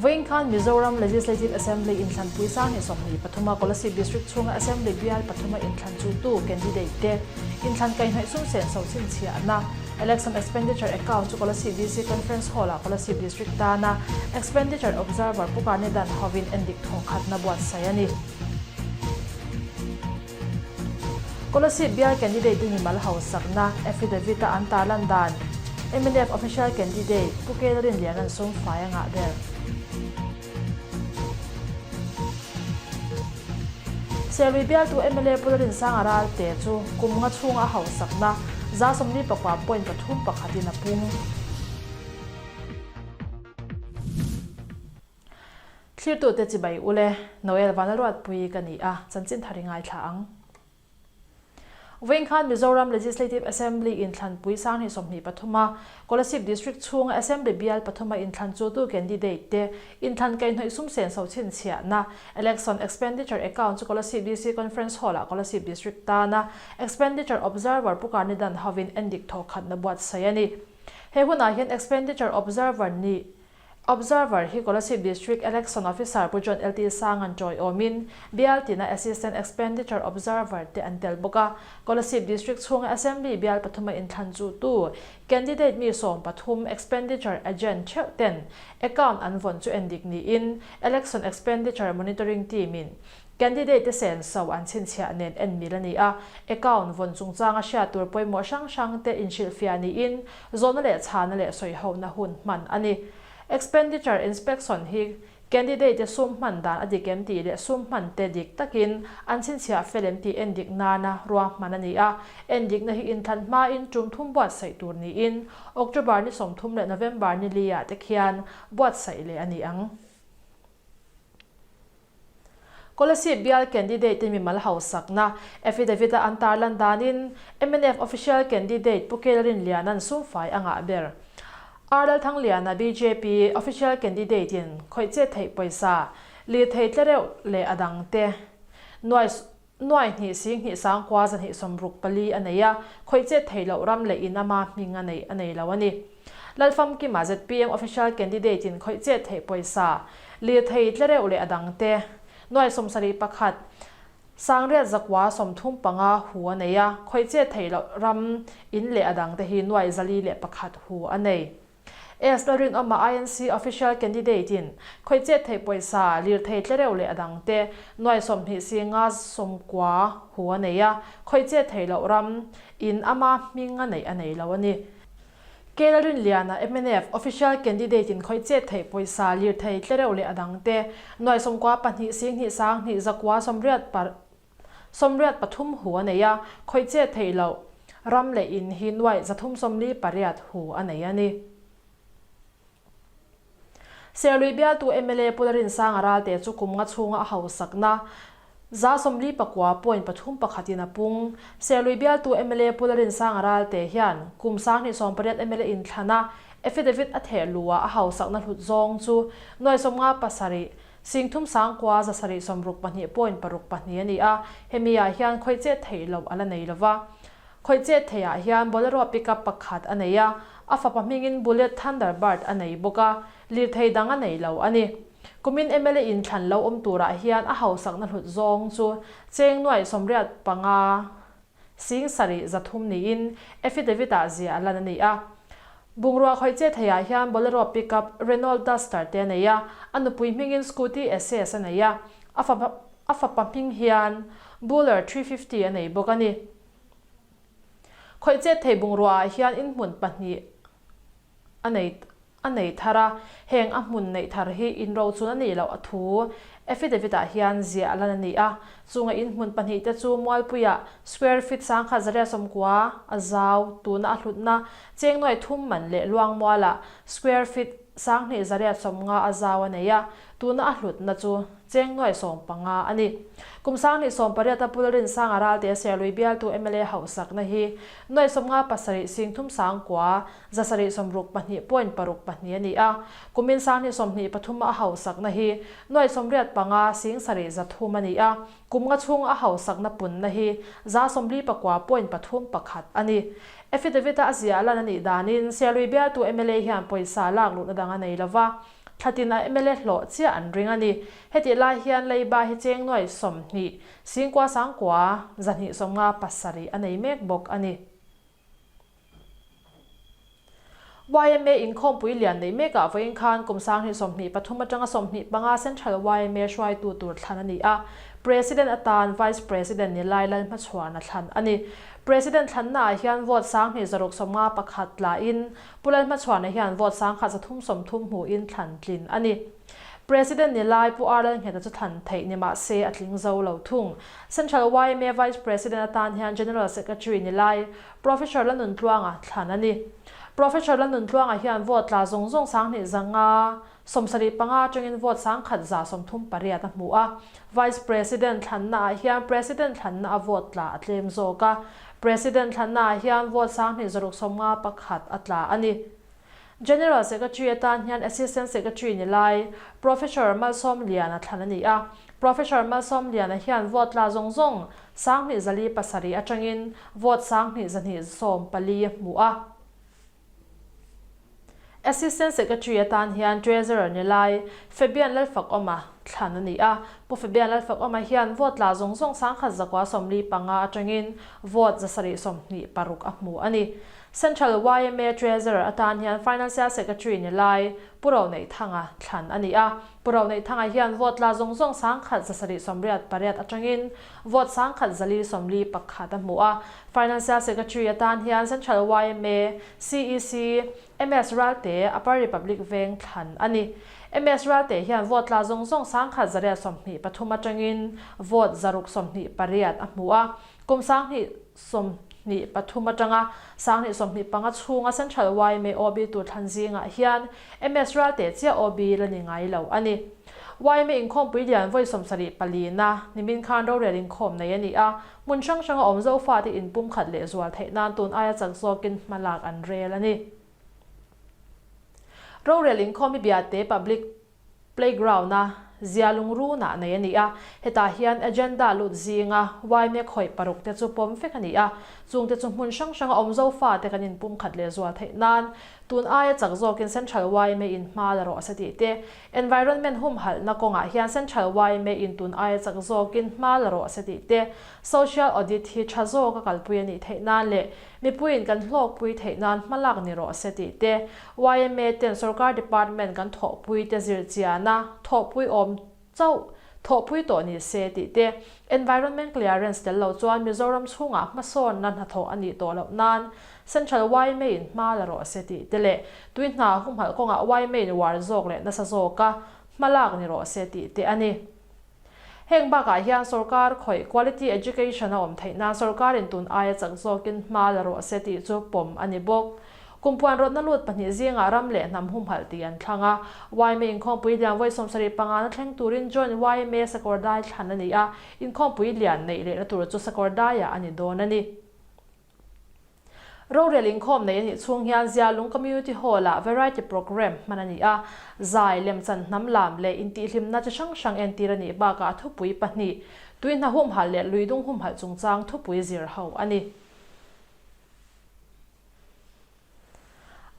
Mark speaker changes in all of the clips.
Speaker 1: Vawiin khan Mizoram Legislative Assembly inthlanpui 2023 a Kolasib District chhunga Assembly bial pathuma inthlan chutu candidate te inthlan kaihhnawih sum senso chhinchhiahna Election Expenditure Account chu Kolasib DC Conference Hall-ah Kolasib District tana Expenditure Observer Pu Karnidan hovin endik thawkhatna buatsaih a ni. Kolasib bial candidate te mimal hausakna affidavit-a an tarlan dan mnf official candidate Pu Kelrin Lian an sum fai a ngah ber. Serlui bialtu mla Pu Larinsanga Ralte chu kum nga chhunga a hausakna 49.31 in a pung. Thlirtute chibai ule, Noel Vanlalruatpui ka ni a, chanchin thar i ngaithla ang. Vawiin khan Mizoram Legislative Assembly inthlanpui 2023 a Kolasib District chhunga Assembly bial pathuma inthlan chutu candidate te inthlan kaihhnawih sum senso chhinchhiahna Election Expenditure Account chu Kolasib DC Conference Hall-ah Kolasib District tana Expenditure Observer Pu Karnidan hovin endik thawkhatna buatsaih a ni. He hunah hian Expenditure Observer nih Observer hi Kolasib District Election Officer Pu John LT Sanga'n tawiawmin bial tina Assistant Expenditure Observer te an tel bawk a. Kolasib District chhunga Assembly bial pathuma inthlan chuhtu candidate mi 13 Expenditure Agent theuh ten account an vawn chu endik niin Election Expenditure Monitoring Team-in candidate te senso an chhinchhiah nen en mil a ni a. Account vawn chungchanga hriat tur pawimawh hrang hrang te inhrilhfiah niin Zawhna leh chhana leh sawihona hun hman a ni. Expenditure Inspection hi candidate te sum hman dan a dik em tih leh sum hman te dik takin an chhinchhiah fel em tih endik nana ruahman a ni a. Endikna hi inthlan hmain tum thum buatsaih tur niin October ni 30 leh November ni li ah te khian buatsaih leh a ni ang. Kolasib bial candidate te mimal hausakna affidavit a an tarlan danin mnf official candidate Pu Kelrin Liana'n sumfai a ngah ber. R Lalthangliana bjp official candidate in khawih chet theih pawisa, lirthei tlereuh leh a dang te nuai nuai hnih sing hnih sangkua zahnih 64 a nei a, khawih chet theih loh ram leh in ama hming a neih a nei lo a ni. Lalfamkima zpm official candidate in khawih chet theih pawisa, lirthei tlereuh leh a dang te, nuai 71, sangriat zakua 35 hu a nei a, khawih chet theih loh ram in leh a dang te hi nuai 401 hu a nei. S Lalrinawma INC official candidate in khawih chet theih pawisa, lirthei tlereuh leh a dang te, nuai 20 singa 90 hu a nei a, khawih chet theih loh ram in ama hming a neih a nei lo a ni. K Lalrinliana mnf official candidate in khawih chet theih pawisa, lirthei tlereuh leh a dang te, nuai 92 sing hnih sang hnih zakua sawmriat par 83 hu a nei a, khawih chet theih loh ram leh in hi nuai 348 hu a nei a ni. Serlui bialtu mla Pu Larinsanga Ralte chu kum nga chhunga a hausakna 49.31 in a pung. Serlui bialtu mla Pu Larinsanga Ralte hian kum 2018 mla inthlan a affidavit a theh luh a a hausakna hlut zawng chu nuai 57 Singthum sangkua 762.62 a ni a, hemi ah hian khawih chet theih loh a la nei lo va. Khawih chet theih ah hian Bolero pickup pakhat a nei a, a fapa hmingin Bullet Thunderbird a nei bawk a, lirthei dang a nei lo a ni. Kumin mla inthlan lo awm turah hian a hausakna hlut zawng chu cheng nuaih 85 sing sarih 300 niin affidavit ah ziah a lan a ni a. Bungrua khawih che theiah hian Bolero pickup Renault Duster te a nei a, a nupui hmingin Scooty SS a nei a, a fapa a fapa hming hian Buller 350 a nei bawk a ni. Khawih chet thei bungrua ah hian inhmun pahnih a nei a nei thar a, heng a hmun neih thar hi inrochun a nih loh a thu affidavit ah hian ziah a lan a ni a. Chunga inhmun pahnih te chu Mualpuiah square feet 1190 a zau tuna a hlutna cheng nuai thum man leh Luangmualah square feet 2190 a zau a nei a, tuna a hlutna chu cheng nuai 15 a ni. Kum 2018 a Pulrinsanga Ralte Serlui bialtu mla hauhsakna hi nuai 57 sing thum sangkua 762.62 a ni a, kumin 2023 a hausakna hi nuai 85 sing sarih 300 a ni a, kum nga chhung a hausakna punna hi 49.31 a ni. Affidavit-a a ziah lan a nih danin Serlui bialtu mla hian pawisa lak luhna dang a nei lo va. Thlatin a mla hlawh chiah an ring a ni. Hetih lai hian leiba hi cheng nuai 20, singkua sangkua, 250 7 a nei mek bawk a ni. Yma inkhawmpui lian neih mekah vawiin khan kum 2023 atanga 25 Central yma hruaitu tur thlan a ni a, President atan Vice President ni lai Lalhmachhuana thlan a ni. President thlannaah hian vote 2651 tlain Pu Lalhmachhuana hian vote 1330 hmuhin thlan tlin a ni. President ni lai Pu R Lalngheta chu thlan theih ni mah se a tling zo lo thung. Central yma Vice President atan hian General Secretary ni lai Professor Lanuntluanga thlan a ni. Professor Lanuntluanga hian vote tla zawng zawng 2575 atangin vote 1138 a hmu a. Vice President thlannaah hian President thlanna a vote tla a tlem zawk a. President thlannaah hian vote 2651 a tla a ni. General Secretary atan hian Assistant Secretary ni lai Professor Malsawmliana thlan a ni a. Professor Malsawmliana hian vote tla zawng zawng 2407 atangin vote 2214 a hmu a. Assistant Secretary atan hian Treasurer ni lai Fabian Lalfakawma thlan a ni a. Pu Fabian Lalfakawma hian vote tla zawng zawng 1145 atangin vote 726 a hmu a ni. Central yma Treasurer atan hian Financial Secretary ni lai Pu Roneihthanga thlan a ni a. Pu Roneihthanga hian vote tla zawng zawng 1788 atangin vote 1441 a hmu a. Financial Secretary atan hian Central yma CEC MS Ralte, Upper Republic Veng thlan a ni. MS Ralte hian vote tla zawng zawng 1123 atangin vote 628 a hmu a. Kum 2023 atanga 2025 chhunga Central yma OB tur thlan zingah hian MS Ralte chiah OB la ni ngai lo a ni. Yma inkhawmpui lian vawi 74 na nimin khan rorel inkhawm nei a ni a, hmun hrang hranga awm Zofate inpumkhat leh zual theih nan tun aia chak zawkin hmalak an rel a ni. Rorel inkhawm hi Biate Public Playground-a zia lungrunah nei a ni a, hetah hian agenda lut zinga yma khawih paruk te chu pawm vek a ni a, chungte chu hmun hrang hranga awm Zofate kan inpumkhat leh zual theih nan tun aia chak zawkin Central yma in hma la rawh se tih te, Environment humhalhna kawngah hian Central yma in tun aia chak zawkin hma la rawh se tih te, Social Audit hi tha zawka kalpui a nih theih nan leh mipuiin kan hlawkpui theih nan hmalak ni rawh se tih te, yma ten sorkar department kan thawhpui te zirchiana thawhpui awm chauh thawhpui tawh ni se tih te, Environment Clearance tel lo chuan Mizoram chhungah hmasawnna hnathawh a nih tawh loh nan Central yma in hma la rawh se tih te leh tui hna humhalh kawngah yma in uar zawk leh nasa zawka hmalak ni rawh se tih te a ni. Heng bakah hian sorkar khawih quality education a awm theih nan sorkarin tun aia chak zawkin hma la rawh se tih chu pawm a ni bawk. Kumpuan rawtna lut pahnih zingah ram leh hnam humhalh tih an thlang a, yma inkhawmpui lian vawi 75 na thleng turin Joint yma Sakawrdai thlan a ni a, inkhawmpui lian neih lehna tur chu Sakawrdaiah a ni dawn a ni. Rorel inkhawm nei a nih chhung hian Zialung Community Hall-ah variety programme hman a ni a, zai, lemchan hnam lam leh intihhlimna chi hrang hrang entir a nih bakah thupui pahnih, tuihna humhalh leh luidung humhalh chungchang thupui zir ho a ni.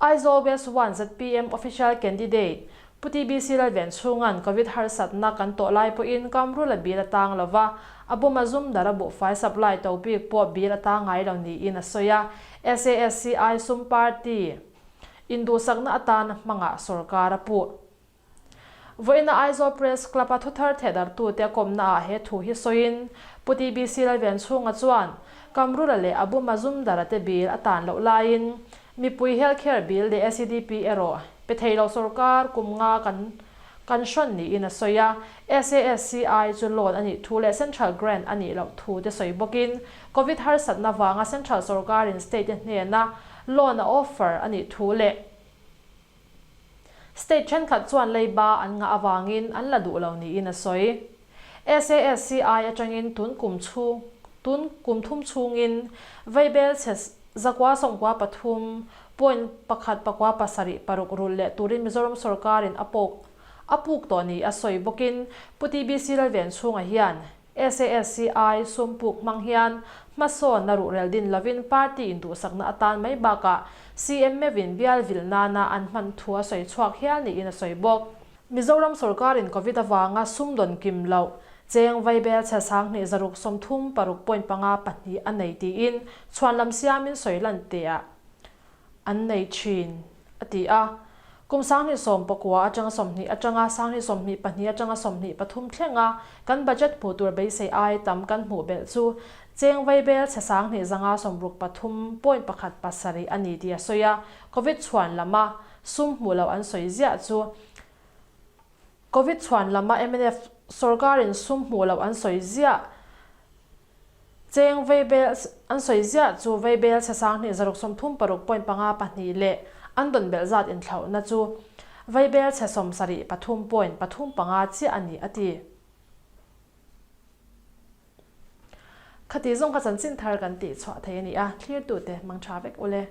Speaker 1: Aizawl West One zpm Official Candidate Pu TBC Lalvenchhunga'n Covid harsatna kan tawh lai pawhin Kamrula bill a tang lo va, a bum a zum dar a buhfai supply to bik pawh bill a tang ngai lo niin a sawi a. SASCI sum party induhsakna atana hmangah sorkar a puh. Vawiina Aizawl Press Club-a thuthar thehdarhtute a kawmnaah he thu hi sawiin Pu TBC Lalvenchhunga chuan Kamrula leh Abu Mazumdara te bill a tan loh laiin mipui health care bill leh SEDP erawh pe thei lo sorkar kum nga kan kan hrawn niin a sawi a. SASCI chu loan a nih thu leh Central Grant a nih loh thu te sawi bawkin Covid harsatna vanga Central sorkarin state te hnena loan a offer a nih thu leh State thenkhat chuan leiba an ngah avangin an la duh lo niin a sawi. SASCI atangin tun kum chhung tun kum thum chhungin vaibel chhe 193 point pakhat pakua pasarih paruk rulh leh turin Mizoram sorkarin a pawk a puk tawh ni a sawi bawkin Pu TBC Lalvenchhunga hian SASCI sum puk hmang hian hmasawnna ruhrel din lovin party induhsakna atan mai bakah CM meuhin bial vil nana an hman thu a sawi chhuak hial niin a sawi bawk. Mizoram sorkarin Covid avanga sum dawn kim loh cheng vaibel chhe 26 36 point panga pahnih a nei tiin chhuanlam siamin sawi lan teh an nei thin, a ti a. Kum 2019 atanga 20 atanga 2022 atanga 23 thlenga kan budget hmuh tur beisei ai tam kan hmuh belh chu cheng vaibel chhe 2563 point pakhat pasarih a ni tih a sawi a. Covid chhuan lama sum hmuh loh an sawi ziah chu Covid chhuan lama mnf sorkarin sum hmuh loh an sawi ziah Cheng vaibel an sawi ziah chu vaibel chhe 2636 point panga pahnih leh an dawn belh zat inthlauhna chu vaibel chhe 73 point pathum panga chiah a ni a ti. Khati zawng kha chanchin thar kan tih chhuah thei a ni a, thlirtute mang tha vek ule.